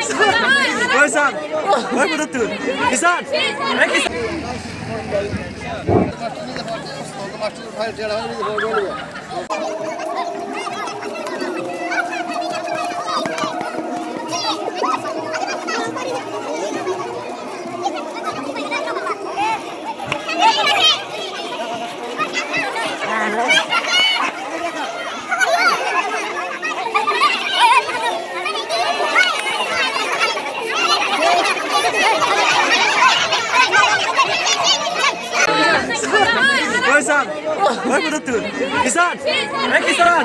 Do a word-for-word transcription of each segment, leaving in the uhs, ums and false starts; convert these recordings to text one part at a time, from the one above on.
Oi, sir. Oi, photo tun. Kisan. Oi, kisan. Oi, sir. Oi, photo tun. Kisan. Oi, kisan.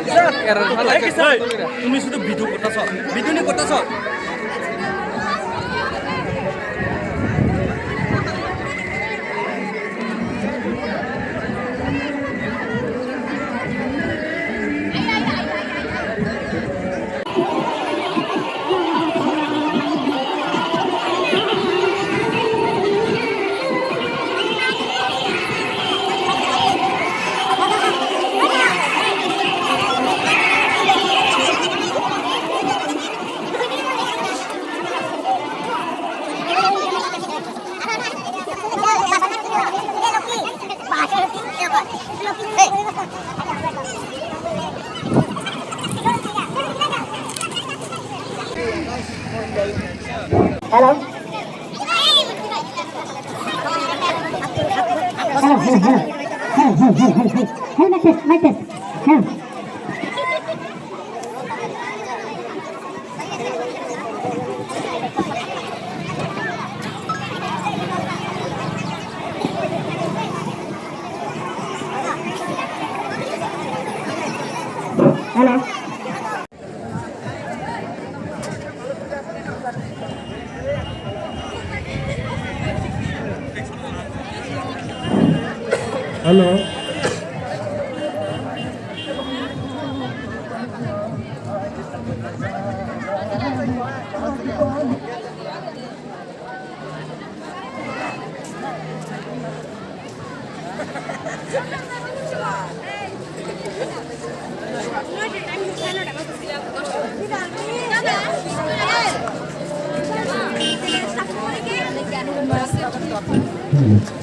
Kisan. Oi, kisan. Tumi sudu video gottaso. Video ni gottaso. Hello. Hello, hello, hello. Hello, hello, hello, hello. Hello, mic test, mic test. Hello. Hello. Hello.